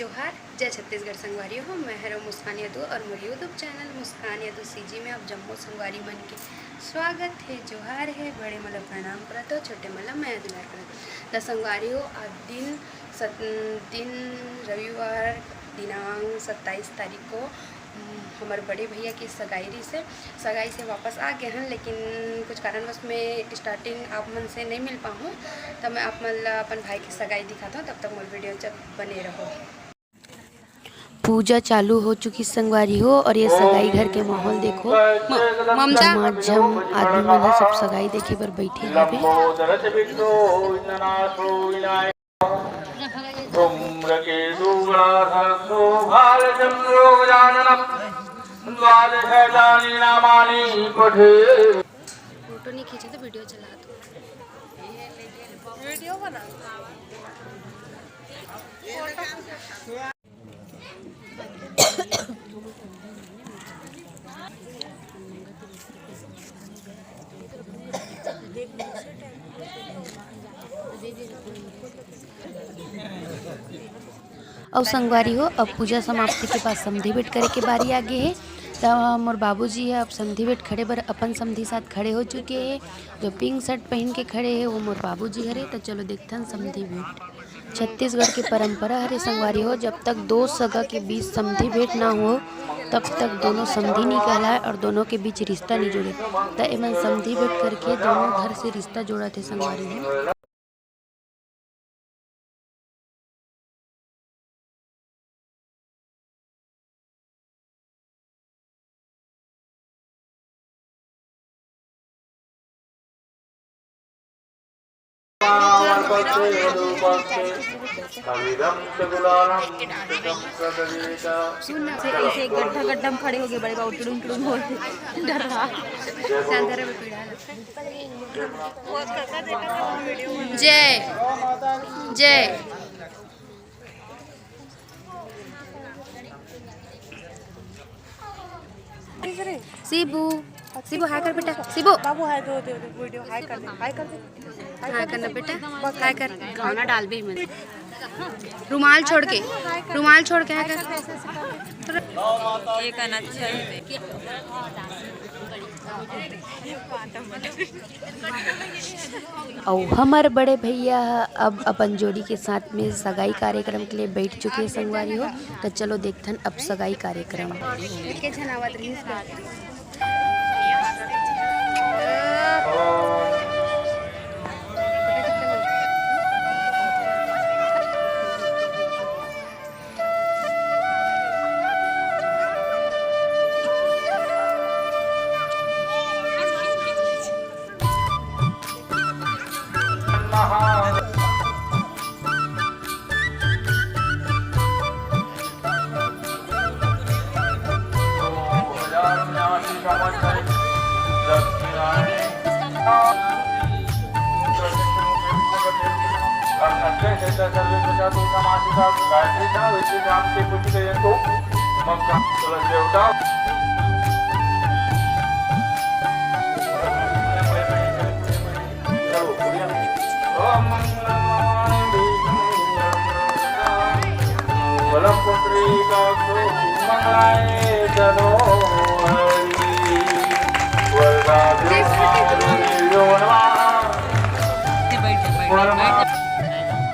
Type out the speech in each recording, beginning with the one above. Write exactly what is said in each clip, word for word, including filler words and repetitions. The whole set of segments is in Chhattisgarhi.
जोहार, जय छत्तीसगढ़ संगवारी हो। मैं हरो मुस्कान यदु और मोर YouTube चैनल मुस्कान यदु सीजी में आप जम्मो संगवारी मन के स्वागत है। जोहार है, बड़े मन ला प्रणाम करत हो, छोटे मन ला मया दुलार करत हो। त संगवारी हो, आज दिन सत-, दिन रविवार दिनांक सत्ताईस तारीख को, उम, हमर बड़े भैया के सगाई रहिस हे। सगाई से वापस आ गे हन, लेकिन कुछ कारणवश में starting आप मन से नहीं मिल पाहूँ, त मैं आप मन ला अपन भाई के सगाई दिखाता हूँ। तब तक मोर video च बने रहो। पूजा चालू हो चुकी संगवारी हो, और ये सगाई घर के माहौल देखो। म-, ममता। झमाझम आदमी मन ह सब सगाई देखे बर बैठे हवे। फोटो नहीं खींचे तो video चला दो। Video बना। अउ संगवारी हो, अब पूजा समाप्ति के बाद समधी भेंट करे के बारी आ गे हे। त मोर बाबूजी ह अब समधी भेंट करे बर अपन समधी साथ खड़े हो चुके हे। जो pink shirt पहिन के खड़े हे, वो मोर बाबूजी हरे। त चलो देखथन समधी भेंट। छत्तीसगढ़ के परंपरा हरे संगवारी हो, जब तक दो सगा के बीच समधी भेंट ना हो, तब तक दोनों समधी नहीं कहलाए और दोनों के बीच रिश्ता नहीं जुड़े। त एमन समधी भेंट करके दोनों घर से रिश्ता जोड़त हे संगवारी हो। सुन ना, इसे, इसे गड्ढा गड्ढा में खड़े हो गए बड़े बाबू, टुड़ुम टुड़ुम बोल के। डर रहा। शांत रहे, पीड़ा है। जय जय। शिबू, शिबू हाय कर बेटा, शिबू। बाबू हाय दो, दो, दो, video हाय कर दे, हाय कर दे। हाय करना बेटा, हाय कर। गाना डाल भी मत। रुमाल छोड़ के, रुमाल छोड़ के हाय कर। ये गाना अच्छा है। अउ हमर बड़े भैया ह अब अपन जोड़ी के साथ में सगाई कार्यक्रम के लिए बैठ चुके हैं संगवारी हो। त चलो देखथन अब सगाई कार्यक्रम। एके झन आवत रहिस।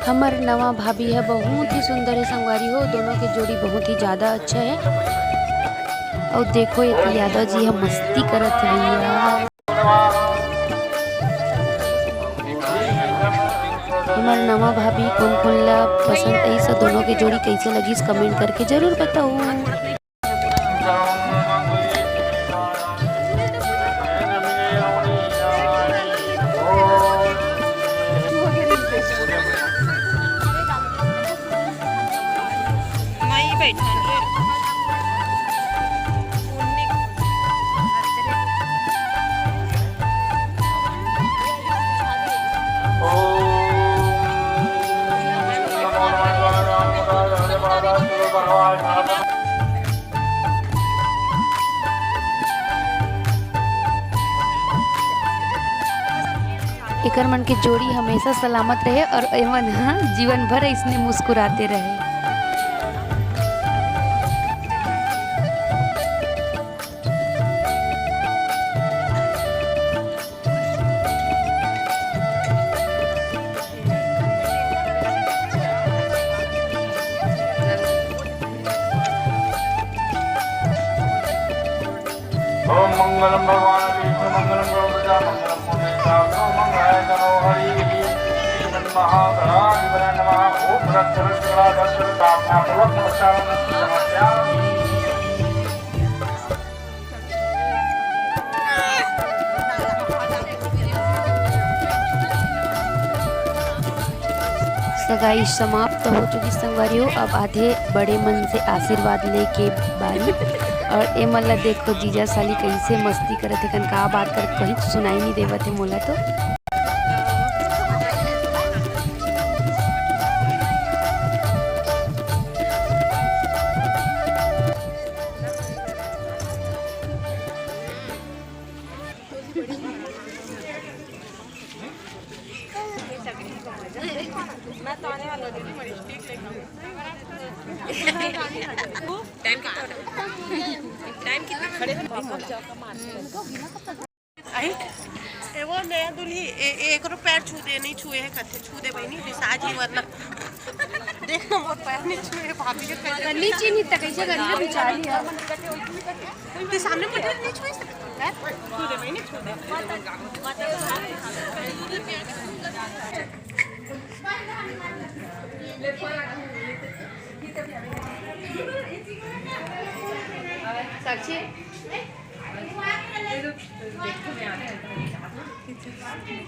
हमर नवा भाभी ह बहुत ही सुंदर है संगवारी हो, दोनों के जोड़ी बहुत ही ज्यादा अच्छा है। अउ देखो, ये यादव जी ह मस्ती करत हे भैया। हमर नवा भाभी कोन कोन ला पसंद आइस, दोनों के जोड़ी कैसे लगिस, comment करके जरूर बताओ। एकर मन के जोड़ी हमेशा सलामत रहे और एमन ह जीवन भर इसने मुस्कुराते रहे। मंगलम भगवान विष्णु मंगलम गरुड़ध्वजा मंगलम पुंडरीकाक्षो मंगलाय तनो हरि। श्री महागणाधिपतये नमः। ओम रक्ष रक्ष गणाधीश प्रार्थना पूर्वक नमस्कार नमस्कार। सगाई समाप्त हो चुकी संगवारी हो। अब आधे बड़े मन से आशीर्वाद लेके बारी। और ए मन ला देखो, जीजा साली कैसे मस्ती करत हे कन, का बात कर, कहीं सुनाई नहीं देवत हे मोला तो। टाइम कितना हो रहा है? टाइम कितना? खड़े हो? अरे, ए वो नया दुल्ही, ए, ए, एकरो पैर छू दे, नहीं छुए है कथे, छू दे बहिनी, बिसाजी वरना। देख ना, मोर पैर नहीं छुए, भाभी के पैर। नीचे नहीं तक ऐसे करिए, बिचारी है। तू सामने मुझे नहीं छुए सकते, हैं? छू दे बहिनी, छू दे। साक्षी। मेरे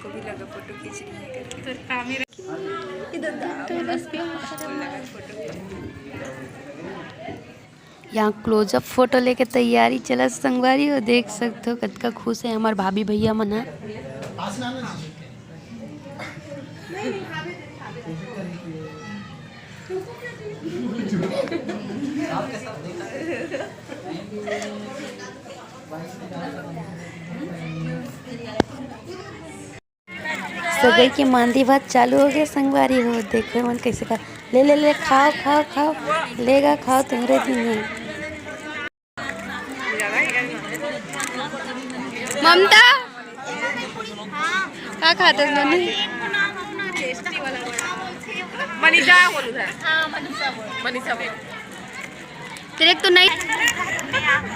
को भी लगा फोटो खींच रही है करके। इधर देखो, इधर देखो। यहाँ क्लोजअप फोटो लेके तैयारी चलत संगवारी हो, देख सकत हो कतका खुश है हमार भाभी भैया मन ह। सगई के मांदी भात चालू हो गए संगवारी हो। देखो मन कैसे खा, ले ले ले, खाओ खाओ खाओ, लेगा खाओ, तुम्हारे दिन है। ममता, का खाते हो नोनी? मनीषा बोल उधर। मनीषा बोल। तेरे को तो नहीं,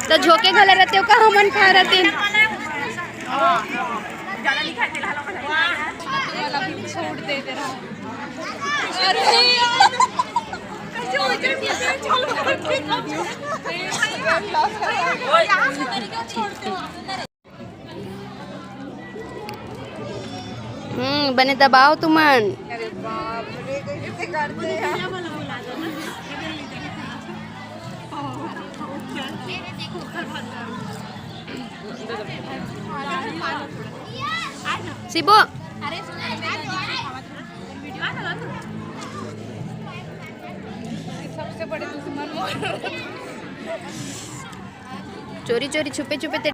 तो झोंके घला रहते हो का, हमन खा रहते हैं। छोड़ दे दे रहा। अरे यार। हम्म, बने दबाओ तुमन। अरे बाप रे, कैसे करते हैं? शिबू। सबसे बड़े दुश्मन। चोरी चोरी छुपे छुपे ते